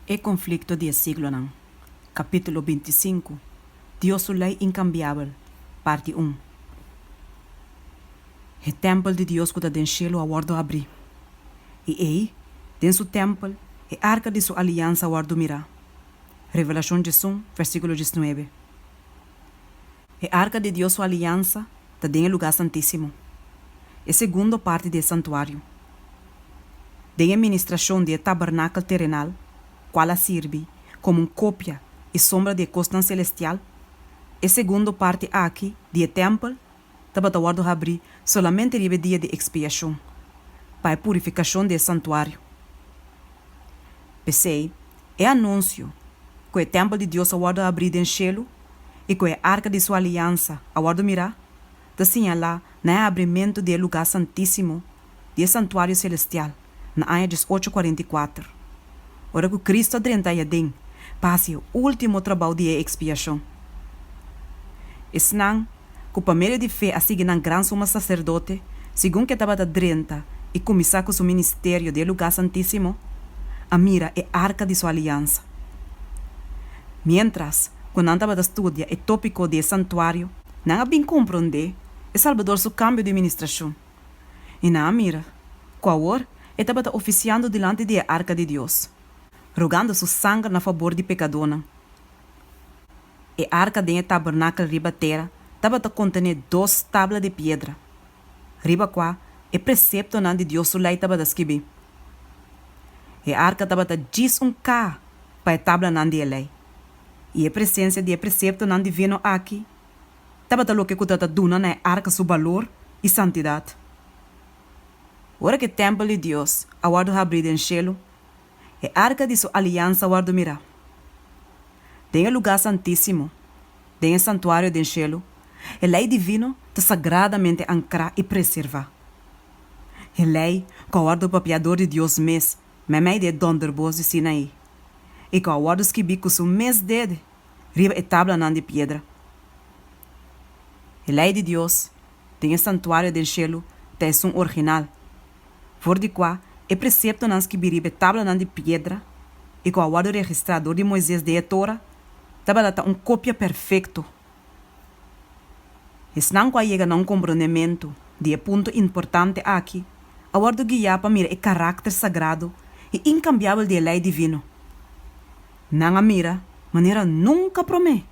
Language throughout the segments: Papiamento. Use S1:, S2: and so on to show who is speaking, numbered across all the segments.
S1: E Konflikto di e Siglonan, Kapítulo 25, Dios Su Lei Inkambiabel, Parti un. E tèmpel di Dios ku ta den shelu a wòrdu habrí, i ei, den Su tèmpel, e arka di Su aliansa a wòrdu mirá. Revelashon 11, versíkulo 19. E arka di Dios su aliansa ta den e lugá santísimo, e segundo parti di e santuario. Den e ministrashon di e tabernakel terenal, kual a sirbi komo un kopia i sombra di e kosnan selestial, e segundo parti aki di e tèmpel tabata wòrdu habrí solamente riba e Dia di Ekspiashon, pa e purifikashon di e santuario. P'esei, e anunsio ku e tèmpel di Dios a wòrdu habrí den shelu i ku e arka di su aliansa a wòrdu mirá, ta siñalá na e habrimentu di e lugá santísimo di e santuario selestial na aña 1844, ora ku Kristu a drenta ayaden pa hasi e último trabou di e ekspiashon. Esnan ku pa medio di fe a sigui nan gran suma saserdote segun ku e tabata drenta i kuminsá ku su ministerio di e lugá santísimo, a mira e arka di su aliansa. Miéntras ku nan tabata studia e tópiko di e santuario, nan a bin komprondé e Salbador su kambio di ministrashon, i nan a mira ku awor e tabata ofisiando dilanti di e arka di Dios, rogando su sanger na fabor di pekadónan. E arka den e tabernakel riba tera tabata kontené dos tabla di piedra, riba kua e preseptonan di Dios su lei tabata skibí. E arka tabata djis un kaha pa e tablanan di e lei, i e presensia di e preseptonan divino aki tabata loke ku ta ta duna na e arka su balor i santidat. Ora ku e tèmpel di Dios a wòrdu habrí den shelu, e arka di su aliansa a wòrdu mirá. Den e lugá santísimo, den e santuario den shelu, e lei divino ta sagradamente ankrá i preservá. E lei ku a wòrdu papiá dor di Dios mes meimei di e dònderbos di Sinaí i ku a wòrdu skibí ku su mes dede riba e tablanan di piedra. E lei di Dios den e santuario den shelu ta esun original, for di kua e preseptonan skibí riba e tablanan di piedra i ku a wòrdu registrá dor di Moises den e Tora tabata ta un kopia perfekto. Esnan ku a yega na un komprondementu di e punto importante aki a wòrdu guiá pa mira e karakter sagrado i inkambiabel di e lei divino. Nan a mira manera nunka promé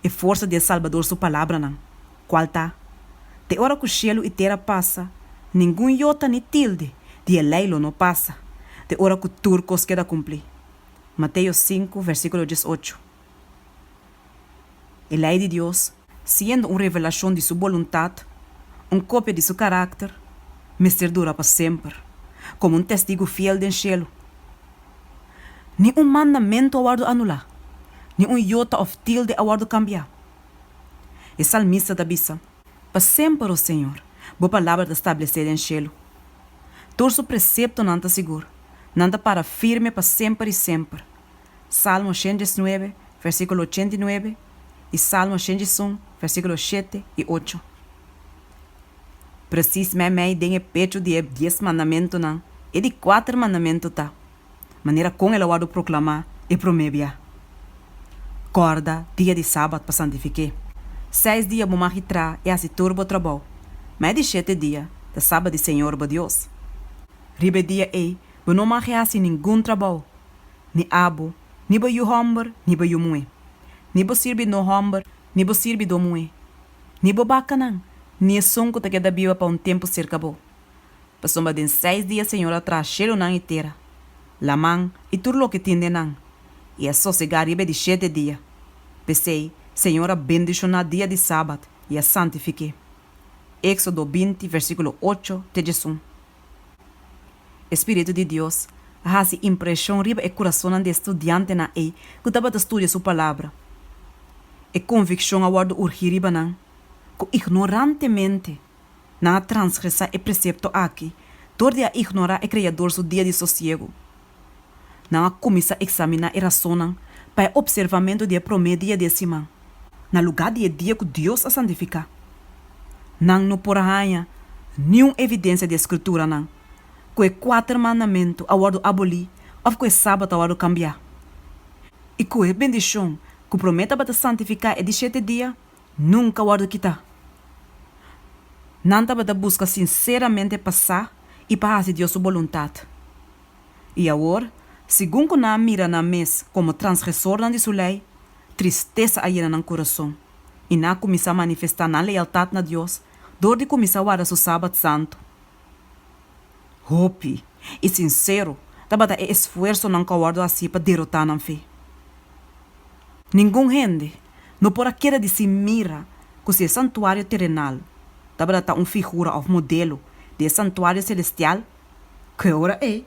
S1: e forsa di e Salbador su palabranan, kual ta, Te ora ku shelu i tera pasa, ningun yota ni tilde di e lei lo no pasa, te ora ku tur kos keda kumplí. Mateo sinku, versíkulo 18. E lei di Dios, siendo un revelashon di su boluntat, un kopia di su karakter, mester dura pa semper, komo un testigu fiel den shelu. Ni un mandamentu a wòrdu anulá, ni un yota òf tilde a wòrdu kambiá. E salmista ta bisa, Pa semper, o señor, bo palabra ta stablesé den shelu. Tur su preseptonan ta sigur, nan ta para firme pa semper i semper. Salmo 119, versíkulo 89 i Salmo 101, versíkulo 7 i 8. Presis meimei den e pechu di e Dies Mandamentunan, e di kuater mandamentu ta, manera kon el a wòrdu proklamá e promé bia, Kòrda dia di sabat pa santifik'é. Seis dia bo mag i traha i hasi tur bo trabou, ma e di shete dia ta sabat di señor bo Dios. Riba e dia ei bo no mag i hasi ningun trabou, ni abo, ni bo yu hòmber, ni bo yu muhé, ni bo sirbidó hòmber, ni bo sirbidó muhé, ni bo bakanan, ni esun ku ta keda biba pa un tempu serka bo. Pasobra den seis dia Señor a traha shelunan i tera, laman i tur loke tin den nan, i a sosegá riba e di shete dia. P'esei, Señor a bendishoná dia di sabat i a santifik'é. Éksodo 20, versíkulo 8 te 11. E spiritu di Dios a hasi impreshon riba e kurasonnan di e studiantenan ei ku tabata studia su Palabra. E konvikshon a wòrdu urgí riba nan ku ignorantemente nan a transgresá e presepto aki dor di a ignorá e Kreador su dia di sosiegu. Nan a kuminsá eksaminá e rasonnan pa e opservamentu di e promé dia di e siman, na lugá di e dia ku Dios a santifiká. Nan no por a haña niun evidensia di e Skrituranan ku e kuater mandamentu a wòrdu abolí òf ku e sabat a wòrdu kambiá. I ku e bendishon ku promé tabata santifiká e di shete dia nunka wòrdu kitá. Nan tabata buska sinseramente pa sa i pa hasi Dios su boluntat. I awor, segun ku nan a mira nan mes komo transgresornan di su lei, tristesa a yena nan kurason, i nan a kuminsá manifestá nan lealtat na Dios dor di kuminsá warda su sabat santu. Hopi i sinsero tabata e esfuersonan ku a wòrdu hasí pa derotá nan fe. Ningun hende no por a keda di sin mira ku si e santuario terenal tabata ta un figura òf modelo di e santuario selestial, ku e ora ei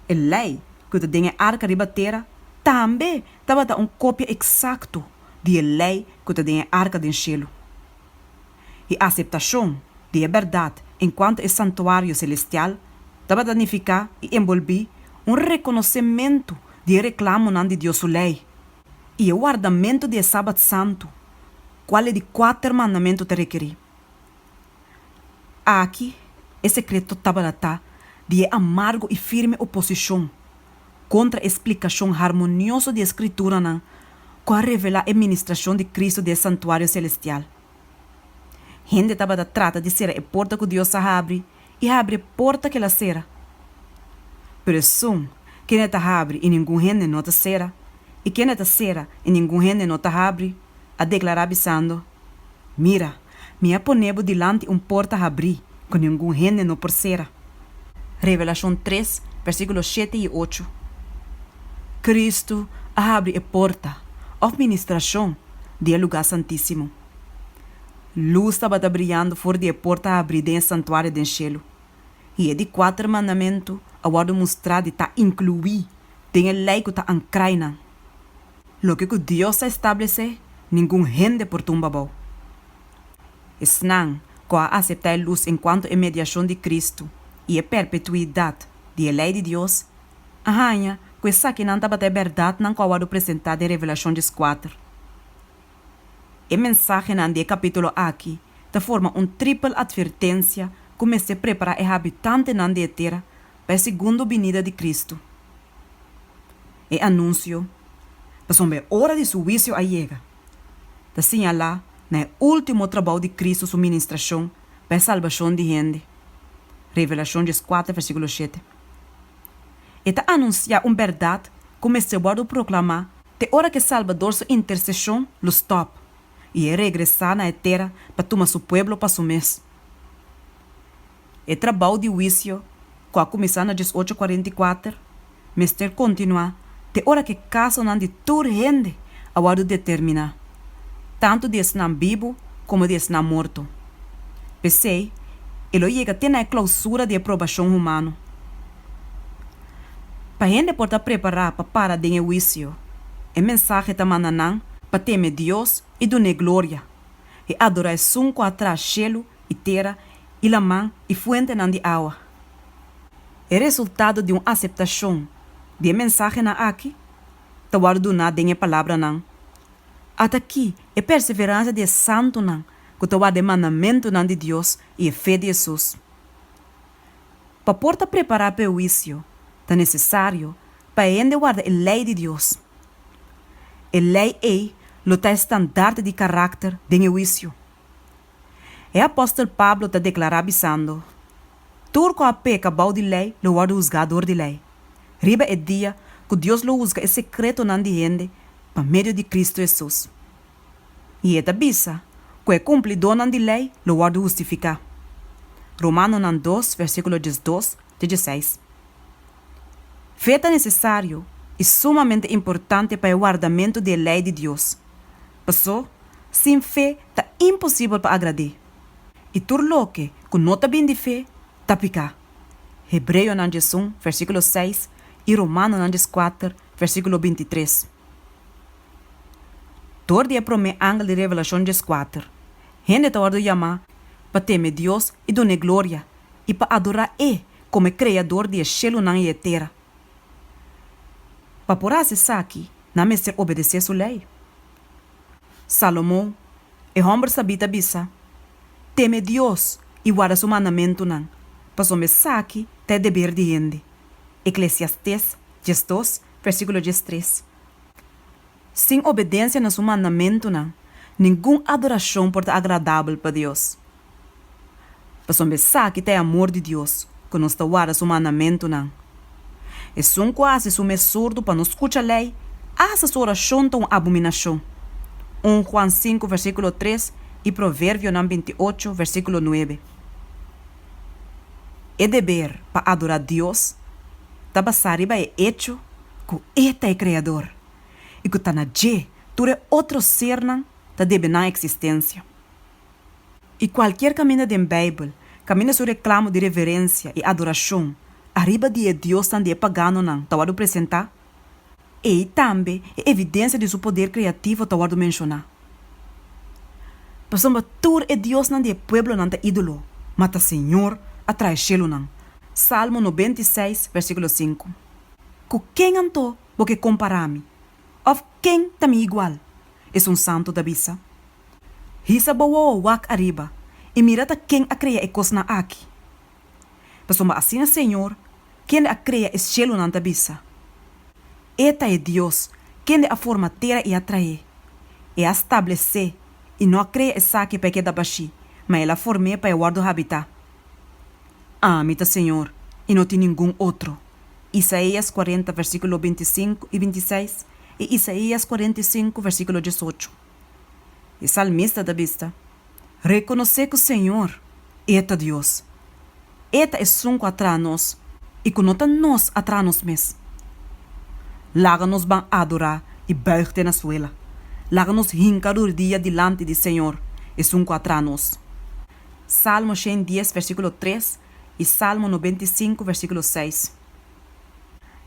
S1: e lei ku ta den e arka riba tera tambe tabata un kopia eksakto di e lei ku ta den e arka den shelu. E aseptashon di e bèrdat enkuanto e santuario selestial tabata nifiká i enbolbí un rekonosementu di e reklamonan di Dios su lei i e wardamentu di e Sabat santu, kual e di kuater mandamentu ta rekerí. Aki e sekreto tabata ta di e amargo i firme oposishon kontra e splikashon harmonioso di e Skrituranan ku a revelá e ministrashon di Kristu den e santuario selestial. Hende tabata trata di sera e porta ku Dios a habri i habri e porta ku el a sera. Pero esun kende ta habri i ningun hende no ta sera, i kende ta sera i ningun hende no ta habri, a deklará bisando, Mira, mi a pone bo dilanti un porta habrí ku ningun hende no por sera. Revelashon tres, versíkulo shete i ocho. Kristu a habri e porta, òf ministrashon, di e lugá santísimo. Lus tabata briando for di e porta habrí den e santuario den shelu, i e di kuater mandamentu a wòrdu mustrá di ta inkluí den e lei ku ta ankrá einan. Loke ku Dios a establesé, ningun hende por tumba abou. Esnan ku a aseptá e lus enkuanto e mediashon di Kristu i e perpetuidat di e lei di Dios, a haña ku esakinan tabata e bèrdatnan ku a wòrdu presentá den Revelashon dieskuater. E mensahenan di e kapítulo aki ta forma un tripel atvertensia ku mester prepará e habitantenan di e tera pa e segundo binida di Kristu. E anunsio, pasobra e ora di su huisio a yega, ta siñalá na e último trabou di Kristu su ministrashon pa e salbashon di hende. Revelashon dieskuater versíkulo shete. E ta anunsiá un bèrdat ku mester wòrdu proklamá te ora ku e Salbador su interseshon lo stòp i e regresá na e tera pa tuma su pueblo pa su mes. E trabou di huisio, ku a kuminsá na diesocho kuarenta i kuater, mester kontinuá te ora ku e kasonan di tur hende a wòrdu determiná, tantu di esnan bibu komo di esnan morto. P'esei, e lo yega te na e klousura di e probashon humano. Pa hende por ta prepará pa para den e huisio, e mensahe ta manda nan pa teme Dios i dun'é gloria, i adorá esun ku a traha shelu i tera i laman i fuentenan di awa. E resultado di un aseptashon di e mensahenan aki ta wòrdu duná den e palabranan, At'akí e perseveransia di e santunan ku ta warda e mandamentunan di Dios i e fe di Hesus. Pa por ta prepará pa e huisio, ta nesesario pa e hende warda e lei di Dios. E lei ei lo ta e standarte di karakter den e huisio. E apòstel Pablo ta deklará bisando, Tur ku a peka bou di lei lo wòrdu husgá dor di lei, riba e dia ku Dios lo husga e sekretonan di hende pa medio di Kristu Hesus. I e ta bisa ku e kumplidónan di lei lo wòrdu hustifiká. Romanonan dos, versíkulo diesdos te diesseis. Fe ta nesesario i sumamente importante pa e wardamentu di e lei di Dios. Pasó, sin fe ta imposibel pa agrad'é. I tur loke ku no ta bin di fe ta piká. Hebreonan diesun, versíkulo seis i Romanonan dieskuater, versíkulo bintitres. Dor di e promé angel di Revelashon dieskuater, hende ta wòrdu yamá pa teme Dios i dun'é gloria i pa adorá E komo e Kreador di e shelunan i e tera. Pa por hasi esaki, nan mester obedesé su lei. Salomon, e hòmber sabí ta bisa, Teme Dios i warda su mandamentunan, pasobra esaki ta e deber di hende. Eklesiastes diesdos, versíkulo diestres. Sin obedensia na su mandamentunan, ningun adorashon por ta agradabel pa Dios. Pasobra esaki ta e amor di Dios, ku nos ta warda su mandamentunan. Esun ku a hasi su mes surdu pa no skucha lei, asta su orashon ta un abominashon. Un Juan sinku versíkulo tres i Proverbionan 28 versíkulo nuebe. E deber pa adorá Dios ta basá riba e echo ku e ta e Kreador i ku ta na dje tur e otro sernan ta debe nan eksistensia. I kualkier kaminda den Beibel kaminda su reklamo di reverensia i adorashon ariba di e diosnan di e paganonan ta wòrdu presentá, ei tambe e evidensia di su poder kreativo ta wòrdu menshoná. Pasobra tur e diosnan di e pueblonan ta ídolo, ma ta señor a traha e shelunan. Salmo 96, versíkulo 5. Ku ken anto bo ke kompará mi? Òf ken ta mi igual? Esun Santu ta bisa. Hisa bo wowo wak ariba i mira ta ken a krea e kosnan aki. Pasobra asina Señor, kende a krea e shelunan ta bisa, E ta e Dios, kende a forma tera i a trah'é. E a stablesé i no a krea esaki pa e keda bashí, ma el a form'é pa e wòrdu habitá. Ami ta Señor, i no tin ningun otro. Isaías 40 versíkulo 25 i 26 i Isaías 45 versíkulo 18. E salmista ta bisa, Rekonosé ku Señor, E ta Dios. E ta esun ku a traha nos i ku no ta nos a traha nos mes. Laga nos ban adorá i buig te na suela. Laga nos hinka rurdia dilanti di Señor, esun ku a traha nos. Salmo 110 versíkulo 3 i Salmo 95 versíkulo 6.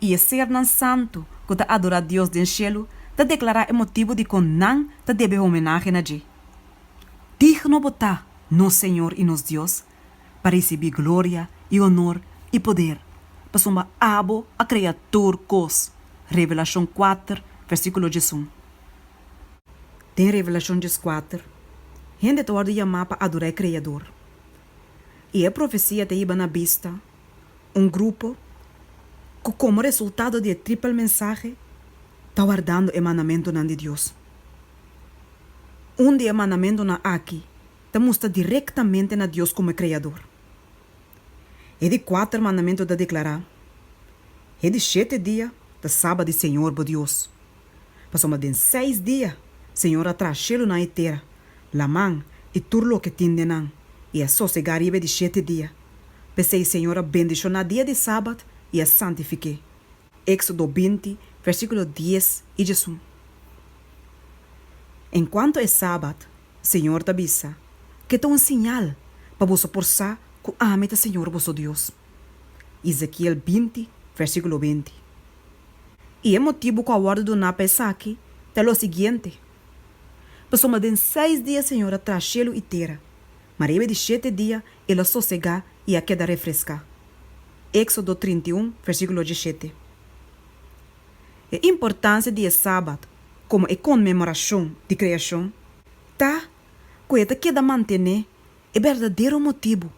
S1: I e sernan santu ku ta adorá Dios den shelu ta deklará e motibu dikon nan ta debe homenahe na dje. Digno bo ta, nos Señor i nos Dios, pa risibí gloria i honor i poder, pasobra abo a krea tur kos. Revelashon 4, versíkulo 11. Den Revelashon 14, hende ta wòrdu yamá pa adorá e Kreador. I e profesia ta hiba na bista un grupo ku komo resultado di e tripel mensahe ta wardando e mandamentunan di Dios. Un di e mandamentunan aki ta mustra direktamente na Dios komo e Kreador. E di kuater mandamentu ta deklará, E di shete dia ta Sabat di Señor bo Dios. Pasobra den seis dia Señor a traha shelunan i tera, laman i tur loke tin den nan, i a sosegá riba e di shete dia. P'esei Señor a bendishoná dia di Sabat i a santifik'é. Éksodo 20, versíkulo 10 i 11. Enkuanto e Sabat, Señor ta bisa, Ke ta un siñal pa boso por sa ku ami ta Señor boso Dios. Ezekiel 20, versíkulo 20. I e motibu ku a wòrdu duná pa esaki ta lo siguiente, Pasobra den seis dia Señor a traha shelu i tera, ma riba e di shete dia el a sosegá i a keda refreská. Éksodo 31, versíkulo 17. E importansia di e Sabat komo e konmemorashon di kreashon ta ku e ta keda mantené e berdadero motibu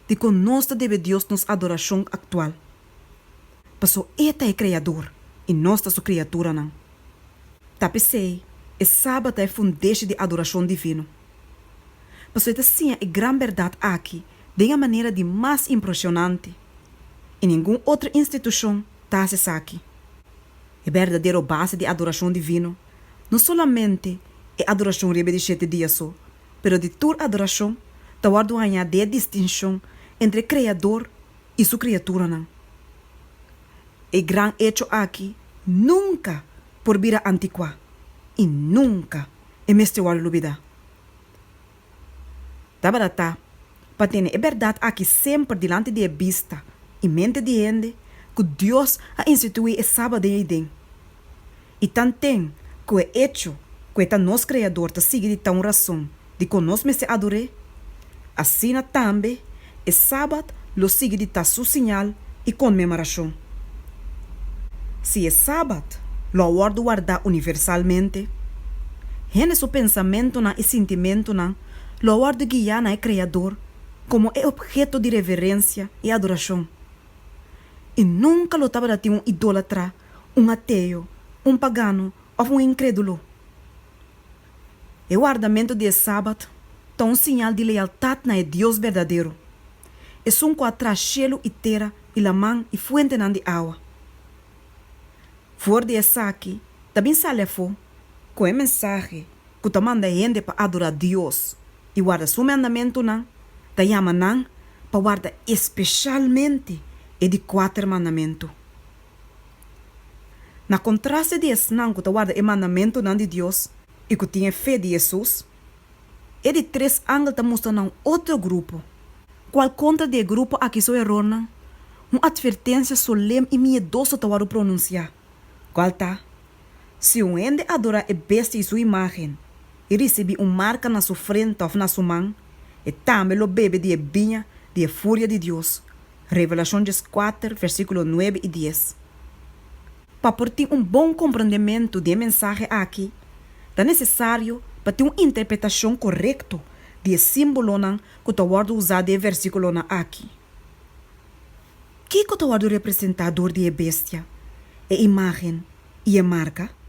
S1: dikon nos ta debe Dios nos adorashon aktual. Pasó E ta e Kreador i nos ta Su kriaturanan. Ta p'esei e Sabat ta e fundeshi di adorashon divino. Pasó e ta siña e gran bèrdat aki den e manera di mas impreshonante, i ningun otro institushon ta hasi esaki. E berdadero base di adorashon divino, no solamente e adorashon riba e di shete dia so, pero di tur adorashon, ta wòrdu hañá den e distinshon entre e Kreador i Su kriaturanan. E gran echo aki nunka por bira antikuá i nunka e mester wòrdu lubidá. Tabata ta pa tene e bèrdat aki semper dilanti di e bista i mente di hende ku Dios a instituí e Sabat den Edén. I tanten ku e echo ku e ta nos Kreador ta sigui di ta un rason dikon nos mester ador'é, asina tambe e Sabat lo sigui di ta su siñal i konmemorashon. Si e Sabat lo a wòrdu wardá universalmente, hende su pensamentunan i sintimentunan lo a wòrdu guiá na e Kreador komo e opheto di reverensia i adorashon. I nunka lo tabata tin un idólatra, un ateo, un pagano. òf un inkrédulo. E wardamentu di e Sabat ta un siñal di lealtat na e Dios berdadero, esun ku a traha shelu i tera i laman i fuentenan di awa. For di esaki ta bin sali afó ku e mensahe ku ta manda hende pa adorá Dios i warda su mandamentunan ta yama nan pa warda espeshalmente e di kuater mandamentu. Na kontraste di esnan ku ta warda e mandamentunan di Dios i ku tin e fe di Hesus, e di tres angel ta mustra na un otro grupo, kual kontra di e grupo aki su erornan, un atvertensia solem i miedoso ta wòrdu pronunsiá, kual ta, Si un hende adorá e bestia i su imágen i risibí un marka na su frenta òf na su man, e tambe lo bebe di e biña di e furia di Dios, Revelashon 14, versíkulo 9 i 10. Pa por tin un bon komprondementu di e mensahe aki, ta nesesario pa tin un interpretashon korekto di e símbolonan ku ta wòrdu usá den e versíkulonan aki. Kiko ta wòrdu representá dor di e bestia, e imágen i e marka?